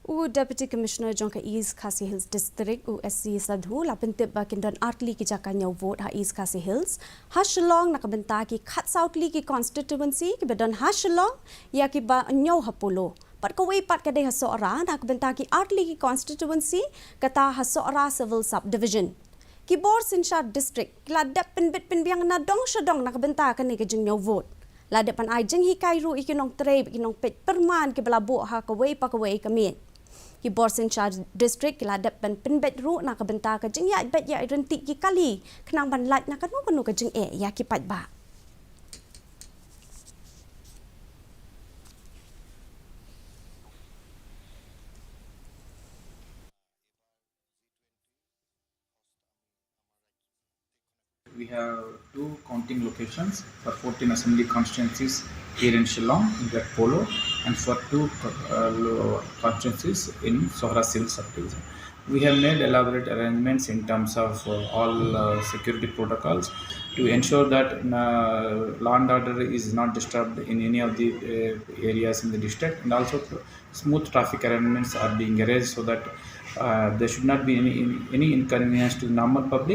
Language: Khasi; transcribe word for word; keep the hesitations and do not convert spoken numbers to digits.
U Deputy Commissioner jong ka East Khasi Hills District, u S C Sadhu, la pyntip ba kin don artylli ki jaka ñiew vote ha East Khasi Hills, ha Shillong, na ka bynta ki khatsaw tylli ki constituency kiba don ha Shillong, ïa kiba ñiew ha Polo. Bad kawei pat ka dei ha Sohra, na ka bynta ki artylli ki constituency, kata ha Sohra Civil Subdivision. Ki bor synshar district ki la dep pynbit pynbiang na dong sha dong na ka bynta kane ka jingñiew vote. La dep ban ai jinghikai ruh ïa ki nongtrei bad ki nongpeit pyrman kiba la buh ha kawei pa kawei ka miet. Ki bor synshar district ki la dep ban pynbeit ruh na ka bynta ka jingïaid beit ïaid ryntih ki kali, khnang ban lait na kano kano ka jingeh ïa ki paidbah. We have two counting locations for fourteen assembly constituencies here in Shillong, that Polo, and for two uh, lo- constituencies in Sohra Civil Subdivision. We have made elaborate arrangements in terms of uh, all uh, security protocols to ensure that uh, law and order is not disturbed in any of the uh, areas in the district, and also smooth traffic arrangements are being arranged so that uh, there should not be any, any, any inconvenience to the normal public.